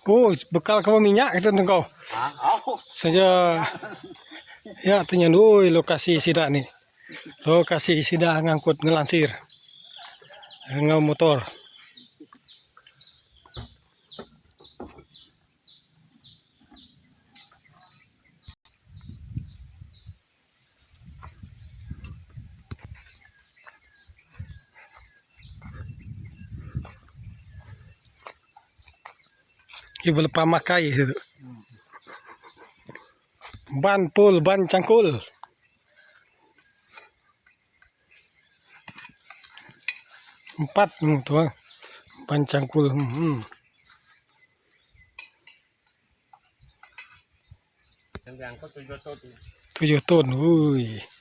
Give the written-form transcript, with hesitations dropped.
Oh, bekal ke minyak kita tengkau. Saja ya tanya oi lokasi sida ni. Lokasi sida ngangkut ngelansir enggau motor. Ti belepa makai situ. Ban pul ban cangkul. Empat tu ah. Ban cangkul. Hmm. Tujuh ton. Ui.